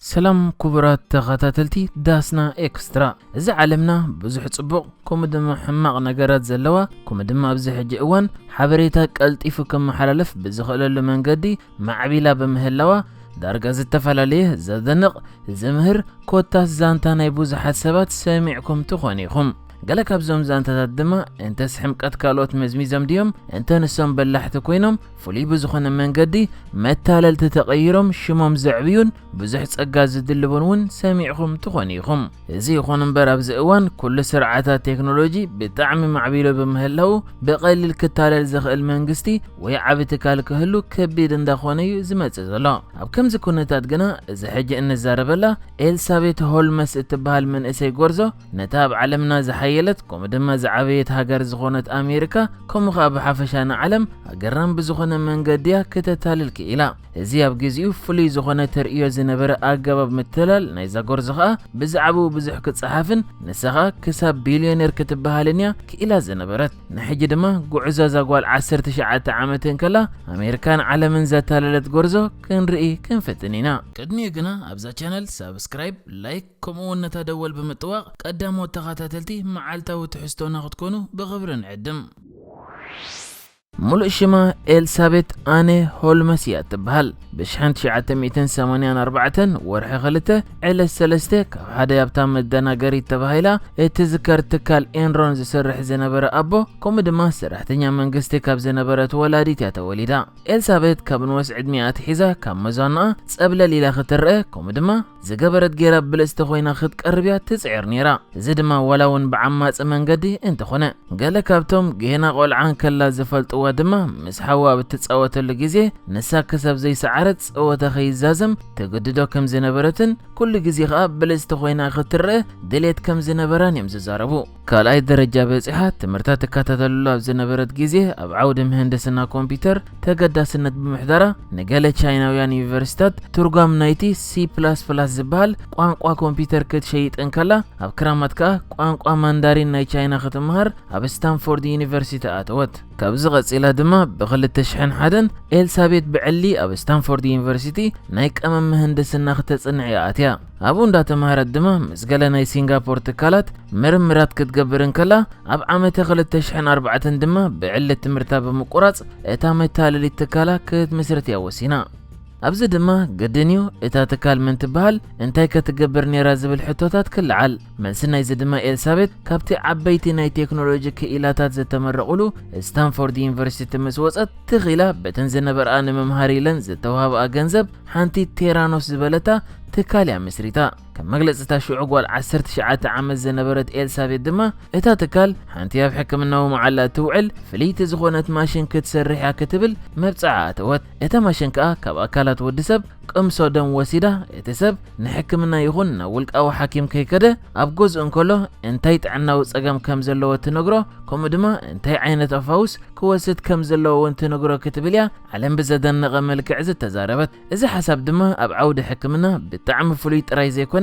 ሰላም ክቡራት ተኸታተልቲ ዳስና ኤክስትራ። እዚ ዓለምና ብዙሕ ጽቡቕ ከምኡ ድማ ሕማቕ ነገራት ዘለዋ፣ ከምኡ ድማ ኣብዚ ሕጂ እዋን ሓበሬታ ቀልጢፉ ክመሓላለፍ ብዝኽእለሉ መንገዲ ማዕቢላ ብምህላዋ፣ ዳርጋ ዝተፈላለየ ዘደንቕ፣ ዝምህር፣ ኮታስ ዛንታ ናይ ብዙሓት ሰባት ሰሚዕኩም ትኾኑ ኢኹም። ገለ ካብዞም ዛንታታት ድማ እንተስ ሕምቀት ካልኦት መዝሚዞም ድዮም፣ እንተ ንሶም በላሕቲ ኮይኖም ፍሉይ ብዝኾነ መንገዲ መታለልቲ ተቐይሮም ሽሞም ዘዕብዩን ብዙሕ ጸጋ ዝድልቡን እውን ሰሚዕኹም ትኾኑ ኢኹም። እዚ ይኹን እምበር ኣብዚ እዋን ኩሉ ስርዓታት ቴክኖሎጂ ብጣዕሚ ማዕቢሉ ብምህላው ብቐሊል ክታለል ዝኽእል መንግስቲ ወይ ዓቢ ትካል ክህሉ ከቢድ እንዳኾነ እዩ ዝመጽእ ዘሎ። ኣብ ከምዚ ኩነታት ግና እዚ ሕጂ እንዛረበላ ኤልሳቤት ሆልመስ እትበሃል መንእሰይ ጎርዞ ነታ ኣብ ዓለምና ዝሓየለት ከምኡ ድማ ዝዓበየት ሃገር ዝኾነት ኣሜሪካ ከምኡ ኸኣ ብሓፈሻ ንዓለም ኣገራም ብዝኾነ መንገዲ እያ ክተታልል ክኢላ። እዚ ኣብ ግዜኡ ፍሉይ ዝኾነ ተርእዮ ዝነበረ ኣገባብ ምትላል ናይዛ ጎርዞ ኸኣ ብዛዕባኡ ብዙሕ ክጸሓፍን ንሳ ኸኣ ክሳብ ቢልዮኔር ክትበሃልን እያ ክኢላ ዝነበረት። ንሕጂ ድማ ጉዕዞ እዛ ጓል ዓሰርተ ትሽዓተ ዓመት እንከላ ኣሜሪካን ዓለምን ዘታለለት ጎርዞ ክንርኢ ክንፍትን ኢና። ቅድሚኡ ግና ኣብዛ ቻነል ሳብስክራይብ፣ ላይክ ከምኡ እውን ነታ ደወል ብምጥዋቕ ቀዳሞት ተኸታተልቲ መዓልታዊ ትሕዝቶና ክትኮኑ ብኽብሪ ንዕድም። ሙሉእ ሽማ ኤልሳቤት ኣነ ሆልመስ እያ እትበሃል። ብሽሕን ትሽዓተ ሚእትን ሰማንያን ኣርባዕተን ወርሒ ክልተ ዕለት ሰለስተ ካብ ሓደ ኣብታ መደናገሪት ተባሂላ እትዝከር ትካል ኤንሮን ዝሰርሕ ዝነበረ ኣቦ ከምኡ ድማ ሰራሕተኛ መንግስቲ ካብ ዝነበረት ወላዲት እያ ተወሊዳ። ኤልሳቤት ካብ ንኡስ ዕድሚኣ ኣትሒዛ ካብ መዛኑኣ ጸብለል ኢላ ክትረአ ከምኡ ድማ ዝገበረት ጌራ ብልጽቲ ኮይና ክትቀርብ እያ ትጽዕር ነይራ። እዚ ድማ ዋላ እውን ብዓማጺ መንገዲ እንተኾነ፣ ገለ ካብቶም ጌና ቆልዓ እንከላ ዝፈልጥዋ ድማ ምስ ሓዋ ኣብ እትጻወተሉ ግዜ ንሳ ክሳብ ዘይሰዓረት ጸወታ ከይዛዘም ትግድዶ ከም ዝነበረትን ኩሉ ግዜ ኸኣ ብልጽቲ ኮይና ክትረአ ድሌት ከም ዝነበራን እዮም ዝዛረቡ። ካልኣይ ደረጃ በጺሓ ትምህርታ ትከታተለሉ ኣብ ዝነበረት ግዜ ኣብ ዓውዲ ምህንድስና ኮምፒውተር ተገዳስነት ብምሕዳራ ንገለ ቻይናውያን ዩኒቨርሲታት ትርጓም ናይቲ ሲ ፕላስ ፕላስ ዝበሃል ቋንቋ ኮምፒውተር ክትሸይጥ እንከላ ኣብ ክራማት ከኣ ቋንቋ ማንዳሪን ናይ ቻይና ክትመሃር ኣብ ስታንፎርድ ዩኒቨርሲቲ ኣተወት። ካብዚ ቀጺላ ድማ ብኽልተ ሽሕን ሓደን ኤልሳቤት ብዕሊ ኣብ ስታንፎርድ ዩኒቨርሲቲ ናይ ቀመም ምህንድስና ክተጽንዕ እያ ኣትያ። ኣብኡ እንዳተማህረት ድማ ምስ ገለ ናይ ሲንጋፖር ትካላት ምርምራት ክትገብር እንከላ ኣብ ዓመተ ክልተ ሽሕን ኣርባዕተን ድማ ብዕሊ ትምህርታ ብምቁራጽ እታ መታለሊት ትካላ ክትምስርት እያ ወሲና። ኣብዚ ድማ ግድን እዩ እታ ትካል መን ትበሃል፣ እንታይ ከትገብር ነይራ ዝብል ሕቶታት ክለዓል። መልሲ ናይዚ ድማ ኤልሳቤት ካብቲ ዓበይቲ ናይ ቴክኖሎጂ ክኢላታት ዝተመረቑሉ ስታንፎርድ ዩኒቨርሲቲ ምስ ወጸት ትኺላ በተን ዝነበርኣ ንምምሃር ኢለን ዝተዋህብኣ ገንዘብ ሓንቲ ቴራኖስ ዝበለታ ትካል እያ መስሪታ። ከም መግለጺ እታ ሽዑ ጓል ዓሰርተ ትሽዓተ ዓመት ዝነበረት ኤልሳቤት ድማ እታ ትካል ሓንቲ ኣብ ሕክምናዊ መዓላ እትውዕል ፍልይቲ ዝኾነት ማሽን ክትሰርሕ እያ ክትብል መብጽዓ ኣተወት። እታ ማሽን ከኣ ካብ ኣካላት ወዲ ሰብ ቅምሶ ደም ወሲዳ እቲ ሰብ ንሕክምና ይኹን ናብ ውልቃዊ ሓኪም ከይከደ ኣብ ገዝኡ እንከሎ እንታይ ጥዕናዊ ጸገም ከም ዘለዎ ትነግሮ ከምኡ ድማ እንታይ ዓይነት ኣፋውስ ክወስድ ከም ዘለዎ እውን ትነግሮ ክትብል እያ ዓለም ብዘደነቐ መልክዕ ዝተዛረበት። እዚ ሓሳብ ድማ ኣብ ዓውዲ ሕክምና ብጣዕሚ ፍሉይ ጥራይ ዘይኮነ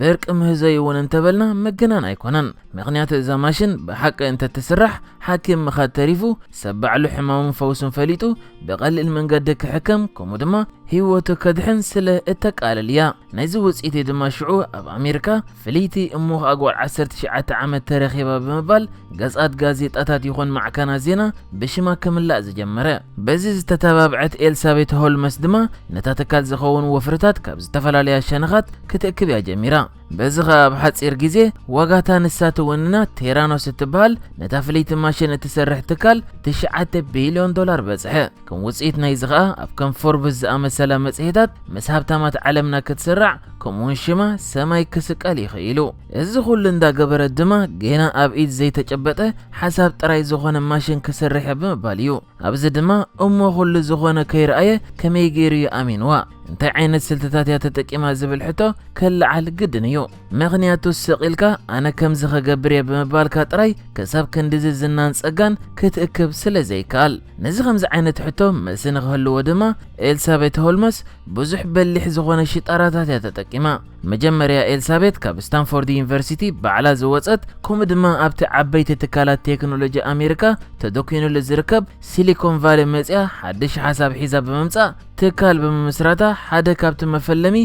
ብርቂ ምህዞ እዩ እውን እንተበልና ምግናን ኣይኮነን። ምኽንያቱ እዛ ማሽን ብሓቂ እንተትስራሕ ሓኪም ምኻድ ተሪፉ ሰብ ባዕሉ ሕማሙን ፈውሱን ፈሊጡ ብቐሊል መንገዲ ክሕከም ከምኡ ድማ ህይወቱ ከድሕን ስለ እተቃልል እያ። ናይዚ ውፅኢት ድማ ሽዑ ኣብ ኣሜሪካ ፍልይቲ እሞ ከዓ ጓል ዓሰርተ ትሽዓተ ዓመት ተረኺባ ብምባል ገጻት ጋዜጣታት ይኹን ማዕከናት ዜና ብሽማ ክምላእ ዝጀመረ። በዚ ዝተተባብዐት ኤልሳቤት ሆልመስ ድማ ነታ ትካል ዝኸውን ወፍርታት ካብ ዝተፈላለያ ሸነኻት ክትእክብ እያ ጀሚራ። በዚ ኸኣ ኣብ ሓጺር ግዜ ዋጋታ ንሳ ትውንና ቴራኖስ እትበሃል ነታ ፍልይቲ ማሽን እትሰርሕ ትካል ትሽዓተ ቢልዮን ዶላር በጽሐ። ከም ውጽኢት ናይዚ ኸኣ ኣብ ከም ፎርብስ ዝኣመሰላ መጽሔታት ምስ ሃብታማት ዓለምና ክትስራዕ ከምኡውን ሽማ ሰማይ ክስቀል ይኽኢሉ። እዚ ኹሉ እንዳገበረት ድማ ጌና ኣብ ኢድ ዘይተጨበጠ ሓሳብ ጥራይ ዝኾነ ማሽን ክሰርሕ እየ ብምባል እዩ። ኣብዚ ድማ እሞ ኩሉ ዝኾነ ከይረኣየ ከመይ ገይሩ እዩ ኣሚንዋ? እንታይ ዓይነት ስልትታት እያ ተጠቂማ ዝብል ሕቶ ክለዓል ግድን እዩ። ምኽንያቱ ስቕ ኢልካ ኣነ ከምዚ ክገብር እየ ብምባልካ ጥራይ ክሳብ ክንድዚ ዝናን ጸጋን ክትእክብ ስለ ዘይከኣል። ነዚ ከምዚ ዓይነት ሕቶ መልሲ ንኽህልዎ ድማ ኤልሳቤት ሆልመስ ብዙሕ በሊሕ ዝኾነ ሽጣራታት እያ ተጠቂማ። መጀመርያ ኤልሳቤት ካብ ስታንፎርድ ዩኒቨርሲቲ ባዕላ ዝወጸት ከምኡ ድማ ኣብቲ ዓበይቲ ትካላት ቴክኖሎጂ ኣሜሪካ ተደኪኑሉ ዝርከብ ሲሊኮን ቫሊ መጽያ ሓድሽ ሓሳብ ሒዛ ብምምጻእ ትካል ብምምስራታ ሓደ ካብቲ መፈለሚ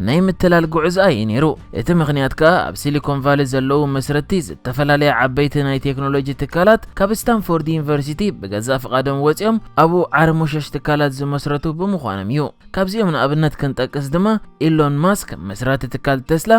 ናይ ምትላል ጉዕዞኣ እዩ ነይሩ። እቲ ምኽንያት ከኣ ኣብ ሲሊኮን ቫሊ ዘለዉ መስረትቲ ዝተፈላለያ ዓበይቲ ናይ ቴክኖሎጂ ትካላት ካብ ስታንፎርድ ዩኒቨርሲቲ ብገዛእ ፍቓዶም ወጺኦም ኣብኡ ዓርሞሸሽ ትካላት ዝመስረቱ ብምዃኖም እዩ። ካብዚኦም ንኣብነት ክንጠቅስ ድማ ኢሎን ማስክ መስራቲ ትካል ተስላ፣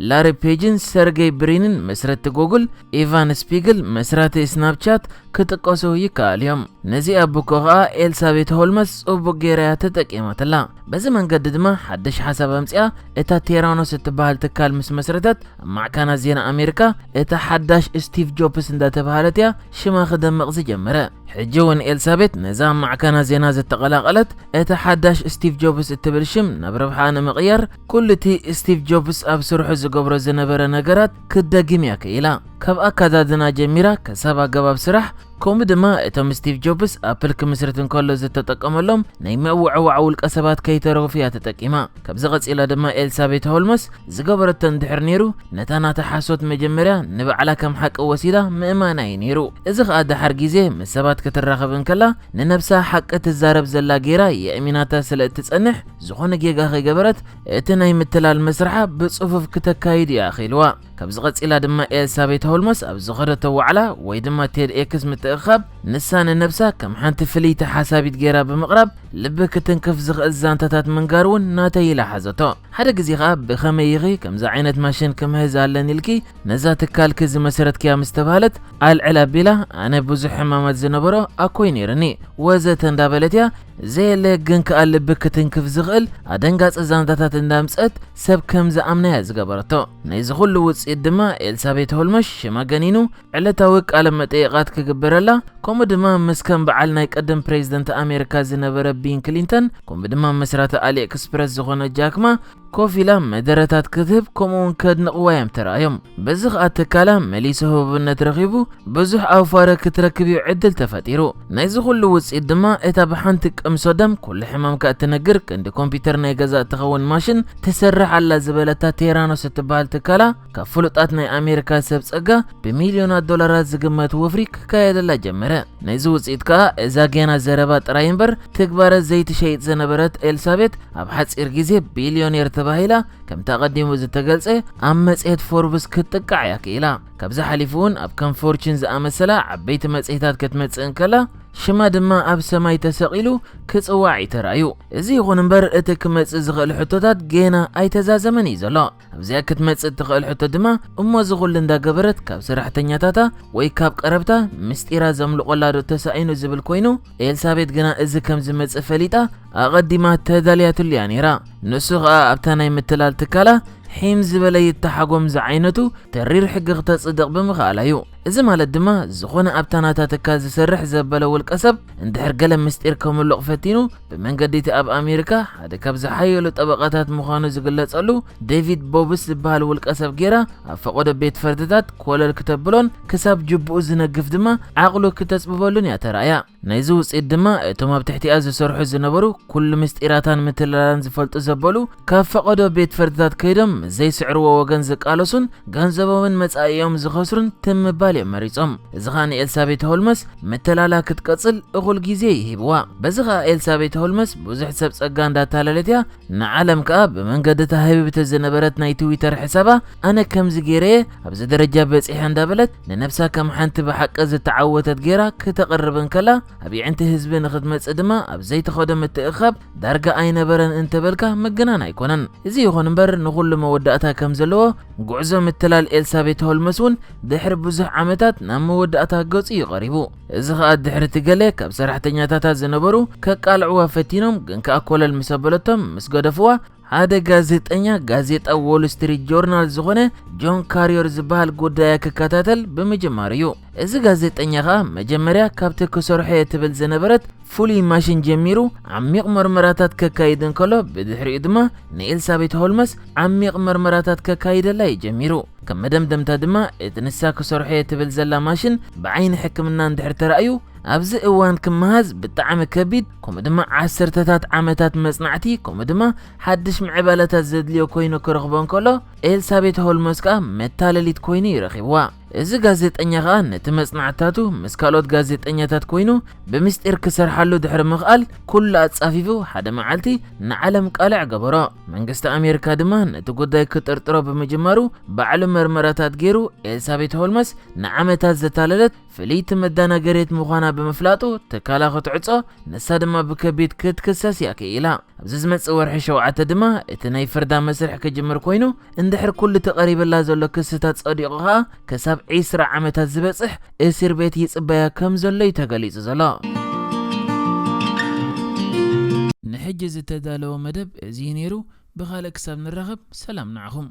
ላሪ ፔጅን ሰርጌይ ብሪንን መስረቲ ጉግል፣ ኢቫን ስፒግል መስራቲ ስናፕቻት ክጥቀሱ ይከኣል እዮም። ነዚኣ ቡኮ ኸኣ ኤልሳቤት ሆልመስ ጽቡቕ ገይራ እያ ተጠቂማትላ። በዚ መንገዲ ድማ ሓድሽ ሓሳብ ኣምጺኣ እታ ቴራኖስ እትበሃል ትካል ምስ መስረተት ኣብ ማዕካናት ዜና ኣሜሪካ እታ ሓዳሽ ስቲቭ ጆብስ እንዳተባሃለት እያ ሽማ ክደምቕ ዝጀመረ። ሕጂ እውን ኤልሳቤት ነዛ ኣብ ማዕካናት ዜና ዝተቐላቐለት እታ ሓዳሽ ስቲቭ ጆብስ እትብል ሽም ናብ ረብሓኣ ንምቕያር ኩሉ እቲ ስቲቭ ጆብስ ኣብ ስርሑ ዝገብሮ ዝነበረ ነገራት ክትደግም እያ ክኢላ። ካብ ኣካዳድና ጀሚራ ክሳብ ኣገባብ ስራሕ ከምኡ ድማ እቶም ስቲቭ ጆብስ ኣፕል ክምስርት እንከሎ ዝተጠቀመሎም ናይ ምዕዋዕዋዕ ውልቀ ሰባት ከይተረፉ እያ ተጠቂማ። ካብዚ ቀጺላ ድማ ኤልሳቤት ሆልመስ ዝገበረቶ እንድሕር ነይሩ ነታ ናታ ሓሶት መጀመርያ ንባዕላ ከም ሓቂ ወሲዳ ምእማና እዩ ነይሩ። እዚ ኸኣ ደሓር ግዜ ምስ ሰባት ክትራኸብ እንከላ ንነብሳ ሓቂ ትዛረብ ዘላ ገይራ የእሚናታ ስለ እትጸንሕ ዝኾነ ጌጋ ከይገበረት እቲ ናይ ምትላል መስርሓ ብጽፉፍ ክተካይድ እያ ኣኽኢልዋ። ካብዚ ቀጺላ ድማ ኤልሳቤት ሆልመስ ኣብ ዝኸደቶ ዋዕላ ወይ ድማ ቴድ ኤክስ ምትእኻብ ንሳ ንነብሳ ከም ሓንቲ ፍልይቲ ሓሳቢት ገይራ ብምቕራብ ልቢ ክትንክፍ ዝኽእል ዛንታታት ምንጋር እውን ናተይ ኢላ ሓዘቶ። ሓደ ግዜ ኸኣ ብኸመይ ኢኺ ከምዚ ዓይነት ማሽን ክምህዝ ኣለኒ ኢልኪ ነዛ ትካልኪ ዝመስረትክያ ምስ ተባህለት ኣልዕል ኣቢላ ኣነ ብዙሕ ሕማማት ዝነበሮ ኣኮይ ነይርኒ ወዘተ እንዳበለት እያ ዘየለ ግን ከኣ ልቢ ክትንክፍ ዝኽእል ኣደንጋጺ ዛንታታት እንዳምጸት ሰብ ከም ዝኣምና እያ ዝገበረቶ። ናይዚ ኩሉ ውጽኢት ድማ ኤልሳቤት ሆልመሽ ሽማ ገኒኑ ዕለታዊ ቃለ መጠይቓት ክግበረላ ከምኡ ድማ ምስ ከም በዓል ናይ ቀደም ፕሬዝደንት ኣሜሪካ ዝነበረ ቢን ክሊንተን ከምኡ ድማ መስራቲ ኣሊኤክስፕረስ ዝኾነ ጃክማ ኮፍ ኢላ መደረታት ክትህብ ከምኡ እውን ከድንቕዋ እዮም ተራእዮም። በዚ ኸኣ ትካላ መሊሱ ህቡብነት ረኺቡ ብዙሕ ኣውፋረ ክትረክብ እዩ ዕድል ተፈጢሩ። ናይዚ ኩሉ ውጽኢት ድማ እታ ብሓንቲ ቅምሶ ደም ኩሉ ሕማምካ እትነግር ክንዲ ኮምፒውተር ናይ ገዛ እትኸውን ማሽን ትሰርሕ ኣላ ዝበለታ ቴራኖስ እትበሃል ትካላ ካብ ፍሉጣት ናይ ኣሜሪካ ሰብ ጸጋ ብሚልዮናት ዶላራት ዝግመት ወፍሪ ክካየደላ ጀመረ። ናይዚ ውጽኢት ከኣ እዛ ጌና ዘረባ ጥራይ እምበር ትግባረ ዘይትሸይጥ ዝነበረት ኤልሳቤት ኣብ ሓጺር ግዜ ቢልዮኔር ተባሂላ ከምቲ ኣቐዲሙ ዝተገልጸ ኣብ መጽሔት ፎርብስ ክትጥቃዕ እያ ክኢላ። ካብዚ ሓሊፉ እውን ኣብ ከም ፎርችን ዝኣመሰላ ዓበይቲ መጽሔታት ክትመጽእ እንከላ ሽማ ድማ ኣብ ሰማይ ተሰቒሉ ክጽዋዕ እዩ ተራእዩ። እዚ ይኹን እምበር እቲ ክመጽእ ዝኽእል ሕቶታት ጌና ኣይተዛዘመን እዩ ዘሎ። ኣብዚኣ ክትመጽእ እትኽእል ሕቶ ድማ እሞ እዚ ኩሉ እንዳገበረት ካብ ሰራሕተኛታታ ወይ ካብ ቀረብታ ምስጢራ ዘምልቆላ ዶ ተሳኢኑ ዝብል ኮይኑ ኤልሳቤት ግና እዚ ከም ዝመጽእ ፈሊጣ ኣቐዲማ ተዳልያትሉ እያ ነይራ። ንሱ ኸኣ ኣብታ ናይ ምትላል ትካላ ሒም ዝበለ ይተሓጎም ዝዓይነቱ ተሪር ሕጊ ክተጽድቕ ብምኽኣላ እዩ። እዚ ማለት ድማ ዝኾነ ኣብታ ናታ ትካል ዝሰርሕ ዘበለ ውልቀ ሰብ እንድሕር ገለ ምስጢር ከምልቕ ፈቲኑ ብመንገዲ እቲ ኣብ ኣሜሪካ ሓደ ካብ ዝሓየሉ ጠበቓታት ምዃኑ ዝግለጸሉ ዴቪድ ቦብስ ዝበሃል ውልቀ ሰብ ጌራ ኣብ ፈቐዶ ቤት ፍርድታት ኮለል ክተብሎን ክሳብ ጅብኡ ዝነግፍ ድማ ዓቕሉ ክተጽብበሉን እያ ተራእያ። ናይዚ ውጽኢት ድማ እቶም ኣብ ትሕቲኣ ዝሰርሑ ዝነበሩ ኩሉ ምስጢራታን ምትላላን ዝፈልጡ ዘበሉ ካብ ፈቐዶ ቤት ፍርድታት ከይዶም ምስ ዘይስዕርዎ ወገን ዝቃለሱን ገንዘቦምን መጻኢኦም ዝኸስሩን ትም ምባል እዮም መሪጾም። እዚ ኸኣ ንኤልሳቤት ሆልመስ ምትላላ ክትቀጽል እኹል ግዜ እዩ ሂብዋ። በዚ ኸኣ ኤልሳቤት ሆልመስ ብዙሕ ሰብ ጸጋ እንዳታለለት እያ ንዓለም ከኣ ብመንገዲ እታ ህብብቲ ዝነበረት ናይ ትዊተር ሕሳባ ኣነ ከምዚ ገይረ እየ ኣብዚ ደረጃ በጺሐ እንዳበለት ንነብሳ ከም ሓንቲ ብሓቂ ዝተዓወተት ገይራ ክተቕርብ እንከላ ኣብ የዕንቲ ህዝቢ ንኽትመጽእ ድማ ኣብ ዘይተኸዶ ምትእኻብ ዳርጋ ኣይነበረን እንተበልካ ምግናን ኣይኮነን። እዚ ይኹን እምበር ንኹሉ መወዳእታ ከም ዘለዎ ጉዕዞ ምትላል ኤልሳቤት ሆልመስ እውን ድሕሪ ብዙሕ ዓመታት ናብ መወዳእታ ገጹ እዩ ቀሪቡ። እዚ ኸኣ ድሕሪ እቲ ገለ ካብ ሰራሕተኛታታ ዝነበሩ ከቃልዕዋ ፈቲኖም ግን ከኣ ኮለል ምስ ኣበለቶም ምስ ገደፍዋ ሓደ ጋዜጠኛ ጋዜጣ ዎል ስትሪት ጆርናል ዝኾነ ጆን ካሪዮር ዝበሃል ጉዳያ ክከታተል ብምጅማር እዩ። እዚ ጋዜጠኛ ኸኣ መጀመርያ ካብቲ ክሰርሖ እየ ትብል ዝነበረት ፍሉይ ማሽን ጀሚሩ ዓሚቕ መርመራታት ከካይድ እንከሎ ብድሕሪኡ ድማ ንኤልሳቤት ሆልመስ ዓሚቕ መርመራታት ከካይደላ እዩ ጀሚሩ። ከም መደምደምታ ድማ እቲ ንሳ ክሰርሖ እየ ትብል ዘላ ማሽን ብዓይኒ ሕክምና እንድሕር ተራእዩ ኣብዚ እዋን ክመሃዝ ብጣዕሚ ከቢድ ከምኡ ድማ ዓሰርተታት ዓመታት መጽናዕቲ ከምኡ ድማ ሓድሽ ምዕባለታት ዘድልዮ ኮይኑ ክረኽቦ እንከሎ ኤልሳቤት ሆልመስ ከኣ መታለሊት ኮይኑ ይረኺብዋ። እዚ ጋዜጠኛ ኸኣ ነቲ መጽናዕትታቱ ምስ ካልኦት ጋዜጠኛታት ኮይኑ ብምስጢር ክሰርሓሉ ድሕሪ ምኽኣል፣ ኩሉ ኣጻፊፉ ሓደ መዓልቲ ንዓለም ቃልዕ ገበሮ። መንግስቲ ኣሜሪካ ድማ ነቲ ጉዳይ ክጥርጥሮ ብምጅማሩ፣ ባዕሉ መርመራታት ገይሩ፣ ኤልሳቤት ሆልመስ ንዓመታት ዘታለለት ፍልይቲ መዳናገሬት ምዃና ብምፍላጡ፣ ትካላ ክትዕጾ፣ ንሳ ድማ ብከቢድ ክትክሰስ እያ ክኢላ። ኣብዚ ዝመጽእ ወርሒ ሸውዓተ ድማ እቲ ናይ ፍርዳ መስርሕ ክጅምር ኮይኑ፣ እንድሕር ኩሉ ተቐሪበላ ዘሎ ክስታት ጸዲቑ ኸኣ፣ ክሳብ ዒስራ ዓመታት ዝበጽሕ እስር ቤት ይጽበያ ከም ዘሎ እዩ ተገሊጹ ዘሎ። ንሕጂ ዝተዳለወ መደብ እዚ እዩ ነይሩ። ብኻልእ ክሳብ ንራኸብ፣ ሰላም ንዓኹም።